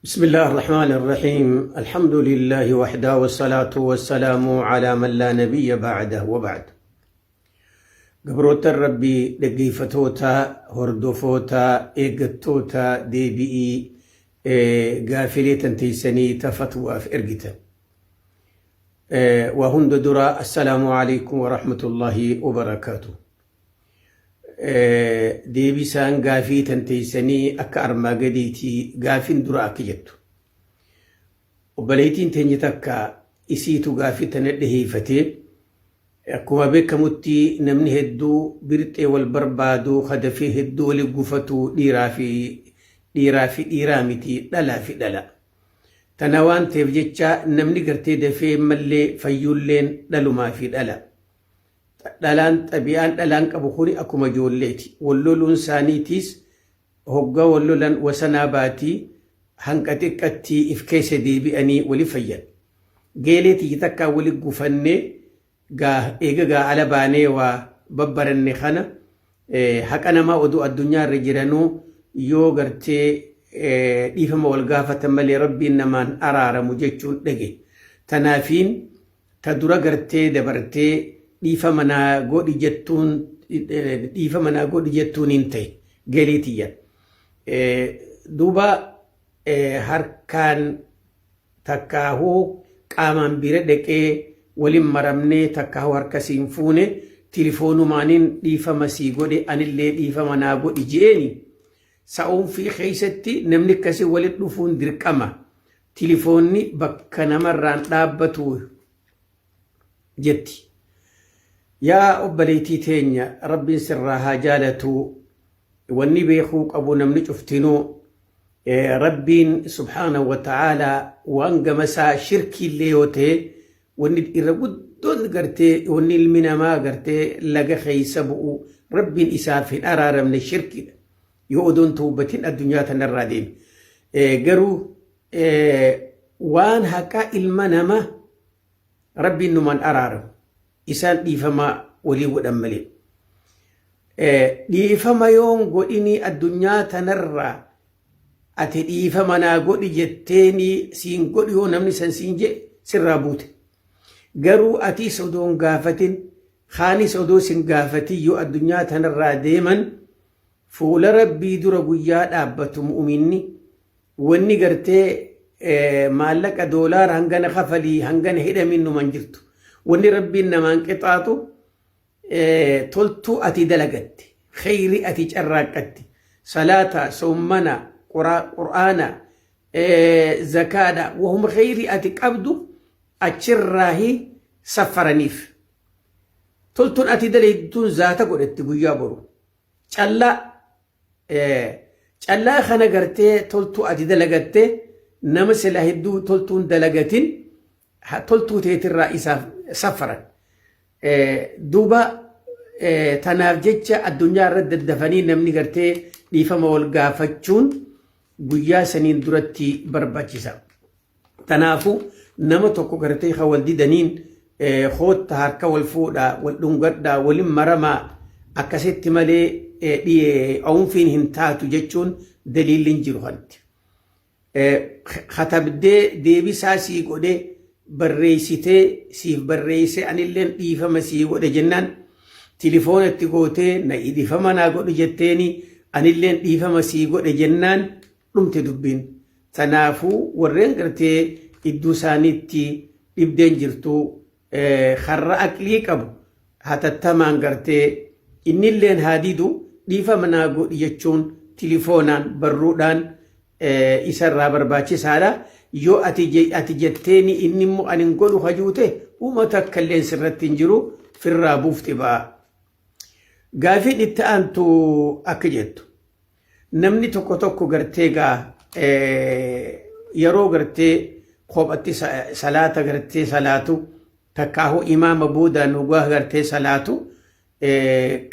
بسم الله الرحمن الرحيم، الحمد لله وحده، والصلاة والسلام على من لا نبي بعده، وبعد. Gabroota Rabbii, dhaggeeffatoota, hordofoota, eeggattoota deebi'ii gaafilee tanteessanii tafatwaaf ergitan. Waa hunda dura، السلام عليكم ورحمة الله وبركاته. Deebisaan gaafii tanteessanii akka armaa gadiitii. Gaafiin dura akka jettu, obboleettiin teenya takka isiitu gaafii tana dhiheeffatee, akkuma beekamutti namni hedduu birxee wal barbaadu, hadafee hedduu wali gufatu, dhiiraa fi dhiiraa fi dhiiraa miti, dhalaa fi dhala. Tana waan ta'eef jecha namni gartee dafee mallee fayyuulleen dhalumaa fi dhala. Dhalaan xabi'aan dhalaan qabu kuni akkuma ijoolleeti. Wal loluun isaaniitiis hoggaa wal lolan wasanaa baatii hanqa xiqqatti if keessa deebi'anii wali fayyan. Geelee tiyya takkaa wali gufannee gaa eega gaa ala baanee waa babbaranne kana, haqa namaa oduu addunyaa irra jiranuu yoo gartee dhiifama wal gaafatan malee Rabbiin namaan araaramu jechuun dhage. Tanaafiin ta dura gartee dabartee dhiifama naa godhi jettuun, dhiifama naa godhi jettuun hin ta'e geelee tiyya. Duuba harkaan takkaahuu qaamaan bira dhaqee waliin maramnee, takkaahuu harka siin fuune, tilifoonumaaniin dhiifama sii godhe, anillee dhiifama naa godhi je'eeni. Sa'uunfii keessatti namni akkasii walitti dhufuun dirqama. Tilifoonni bakka namarraan dhaabbatu jetti. Yaa obboleettii teenya, Rabbiin sirraa haa jaalatu. Wanni beekuu qabu namni cuftinuu, Rabbiin سبحانه وتعالى waan gamasaa shirkiillee yoo ta'e, wanni irra guddoon gartee wanni ilmi namaa gartee laga keessa bu'u Rabbiin isaaf hin araaramne shirkiidha. Yoo odoon tawbatin addunyaa tanarraa deeme. Garuu waan haqaa ilma namaa Rabbiin numaan araaramu. Isaan dhiifama walii godhan malee. Dhiifama yoon godhini addunyaa tanarraa ati dhiifama naa godhi jetteeni siin godhi, yoo namni san siin jedhe sirraa buute. Garuu atis odoo hin gaafatin, kaanis odoo sin gaafatin yoo addunyaa tanarraa deeman, fuula Rabbii dura guyyaa dhaabbatu mu'uminni, wanni gartee maallaqa doolaara hangana kafalii hangana hidhamin numan jirtu. Wanni Rabbiin namaan qixaaxu toltuu ati dalagatte, kheyri ati carraaqqatte, salaata, soommana, Qur'aana, zakaadha, wahuma kheyri ati qabdu achirraahi saffaraniif. Toltuun ati dalaytuun zaata godhatti guyyaa boru. Callaa callaa kana gartee toltuu ati dalagatte, nama sila hedduu toltuun dalagatin toltuu teetirraa isaaf saffaran. Duuba tanaaf jecha addunyaa irratti daddafanii namni gartee dhiifama wal gaafachuun guyyaa saniin duratti barbaachisa. Kanaafuu nama tokko gartee kan wal didaniin kootta harka wal fuudhaa, wal dhungadhaa, waliin maramaa, akkasitti malee oomfiin hin taatu jechuun daliilli hin jiru kanatti. Katabdee deebisaa sii godhee, barreessitee siif barreessee, anilleen dhiifama sii godhe jennaan, tilifoona itti gootee na dhiifama naa godhu jetteeni, anilleen dhiifama sii godhe jennaan, dhumte dubbiin. Tanaafuu warreen gartee iddoo isaaniitti dhibdeen jirtu, har'a aqlii qabu hatattamaan gartee innilleen haa didu, dhiifama naa godhi jechuun tilifoonaan barruudhaan isarraa barbaachisaadha. Yoo ati jetteeni inni immoo ani hin godhu hajuute, uummata akka illee sirratti hin jiru, firraa buufti ba'a. Gaafiin itti aantu akka jettu, namni tokko tokko gartee gaa yeroo gartee kophatti salaata gartee salaatu, takkaahuu imaama boodaan dhugaa gartee salaatu,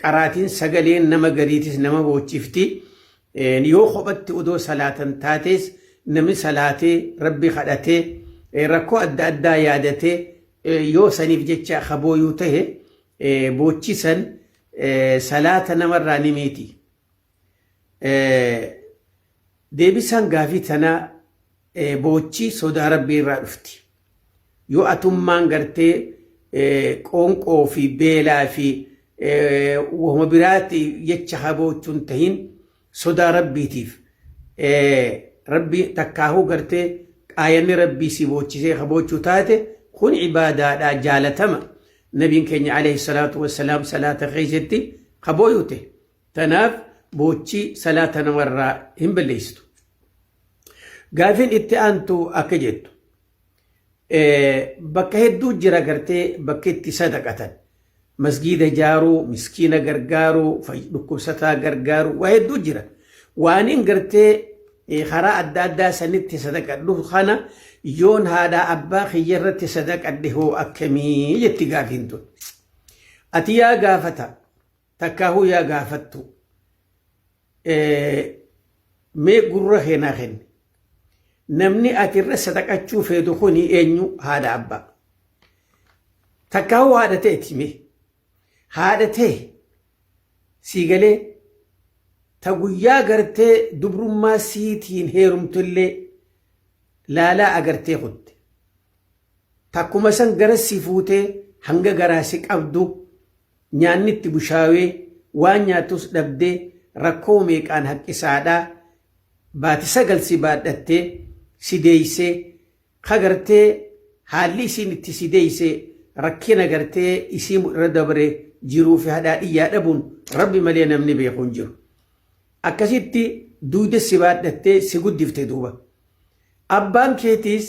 qaraatiin sagaleen nama gariitis nama boochifti. Yoo kophatti odoo salaatan taates, namni salaatee Rabbi kadhatee rakkoo adda addaa yaadatee yoo saniif jecha habooyuu tahe, boochisan salaata namarraa ni miti. Deebisaan gaafii tanaa Boochi sodaa Rabbii irraa dhufti. Yoo atummaan gartee qoonqoo fi beelaa fi wahuma biraatti jecha haboochuun tahin, sodaa Rabbiitiif, Rabbi takkaahuu gartee qaayanni Rabbii si boochisee haboochuu taate, kun ibaadaadha, jaalatama. Nabiin keenya alayhi salaatu wassalaam salaata keessatti habooyute. Tanaaf boochi salaata namarraa hin balleessitu. Gaafiin itti aantu akka jettu, bakka hedduu jira gartee bakka itti sadaqatan. Masgiida ijaaruu, miskiina gargaaruu, dhukkubsataa gargaaruu, waa hedduu jira. Waaniin gartee karaa adda addaa sanitti sadaqadhu kana yoon haadhaa abbaa kiyya irratti sadaqadhe hoo akkamii jetti gaafiin tun. Ati yaa gaafata, takkaahuu yaa gaafattu, mee gurra kee naa kenni. Namni ati irra sadaqachuu feetu kuni eenyu? Haadha abbaa. Takkaahuu haadha ta'eeti mee. Haadha ta'e sii galee ta guyyaa gartee dubrummaa siitiin heerumtullee laalaa agartee kutte. Takkuma san gara si fuutee hanga garaa si qabdu nyaanni itti bushaawee, waan nyaattus dhabdee, rakkoo meeqaan haqqisaadhaa baati 9 si baadhattee si deeysee, ka gartee haalli isiin itti si deeyse rakkina gartee isii irra dabre jiruu fi hadhaadhiyyaa dhabuun Rabbi malee namni beeku hin jiru. Akkasitti duuda si baadhattee si guddifte duuba. Abbaan keetiis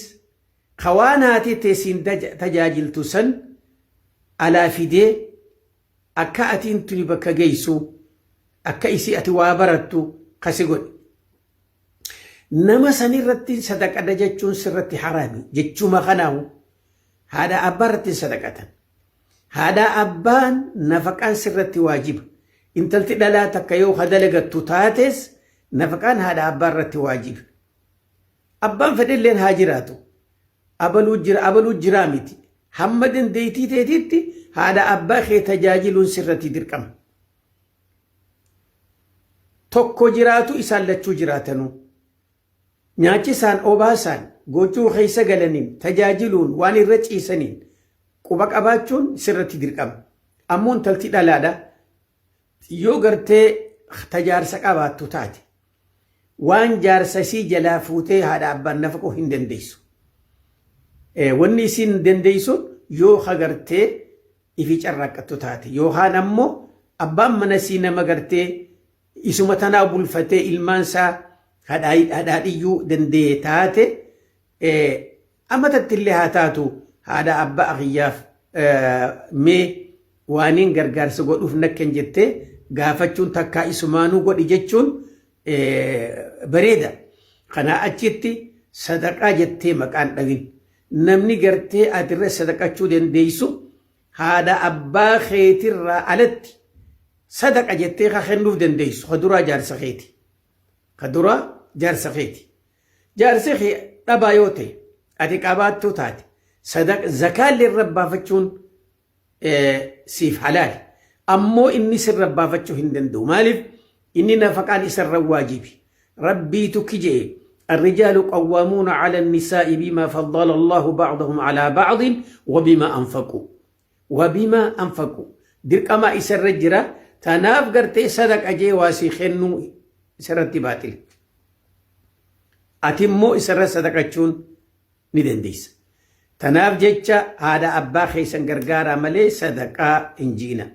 ka waan haati tee siin tajaajiltu san alaa fidee akka atiin tuni bakka geessu, akka isii ati waa barattu kasi godhe. Nama sanirratti sadaqadha jechuun sirratti haraami jechuma kanaahu haadha abbaa irratti hin sadaqatan. Haadha abbaan nafaqaan sirratti waajiba. Intalti dhalaa takka yoo ka dalagattu taates nafaqaan haadha abbaa irratti waajiba. Abbaan fedhelleen haa jiraatu. Abaluu jira, abaluu jiraa miti. Hamma dandeettii teetitti haadha abbaa kee tajaajiluun sirratti dirqama. Tokko jiraatu, isaan lachuu jiraatanuu. Nyaachisaan, obaasaan, gochuu keessa galaniin, tajaajiluun, waan irra ciisaniin quba qabaachuun sirratti dirqama. Ammoo intalti dhalaadha. Yoo gartee tajaarsa qabaattu taate, waan jaarsa isii jalaa fuutee haadha abbaan nafaquu hin dandeessu. Wanni isiin dandeessu yoo hagartee ifi carraaqqattu taate, yookaan ammoo abbaan mana isii nama gartee isuma tanaa bulfatee ilmaan isaa hadhaadhiyyuu danda'e taate, amatatti illee haa taatu, haadha abbaa kiyyaaf mee waaniin gargaarsa godhuuf nakken jettee gaafachuun, takkaa isumaanuu godhi jechuun bareeda. Kanaa achitti sadaqaa jettee maqaan dhawin. Namni gartee atirra sadaqachuu dandeessu haadha abbaa keetirraa alatti sadaqa jettee ka kennuuf dandeessu ka duraa jaarsa keeti. Ka duraa jaarsa keeti. Jaarsi kee dhabaa yoo ta'e, ati qabaattuu taate, sadaqa zakaallee irra baafachuun siif halaali. Ammoo inni sirra baafachuu hin danda'u. Maaliif? Inni nafaqaan isarra waajibi. Rabbiitu kijee: الرجال قوامون على النساء بما فضل الله بعضهم على بعض وبما أنفقوا. وبما أنفقوا. Dirqama isarra jira. Tanaaf gartee sadaqa jee waasii kennuu isarratti baaxile. Ati immoo isarra sadaqachuun ni dandeessa. Tanaaf jecha haadha abbaa keessan gargaaraa malee sadaqaa hin jiina.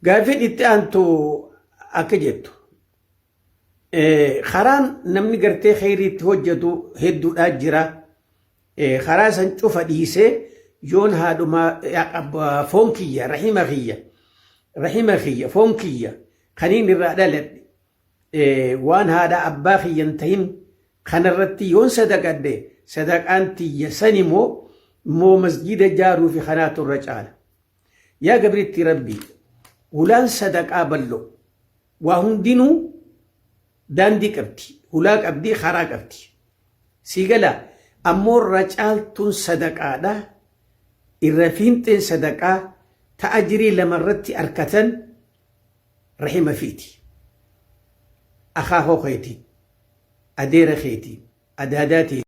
Gaafiin itti aantu akka jettu, karaan namni gartee kheyriitti hojjetu hedduudhaa jira. Karaa san cufa dhiisee yoon haadhuma foon kiyya, rahima kiyya, rahima kiyya, foon kiyya kaniin irraa dhaladhe, waan haadha abbaa kiyya hin tahin kanarratti yoon sadaqadhe, sadaqaan tiyya sani moo masjida ijaaruu fi kanaatu irra caala? Yaa gabriitti Rabbii, hulaan sadaqaa bal'oo, waa hundinuu daandii qabdi, hulaa qabdi, karaa qabdi. Sii gala? Ammoo irra caaltuun sadaqaadha. Irra fiinxeen sadaqaa ta ajirii lama irratti arkatan rahima fiiti. Akaakoo keetiin, adeera keetiin, Adaadaa ta'e.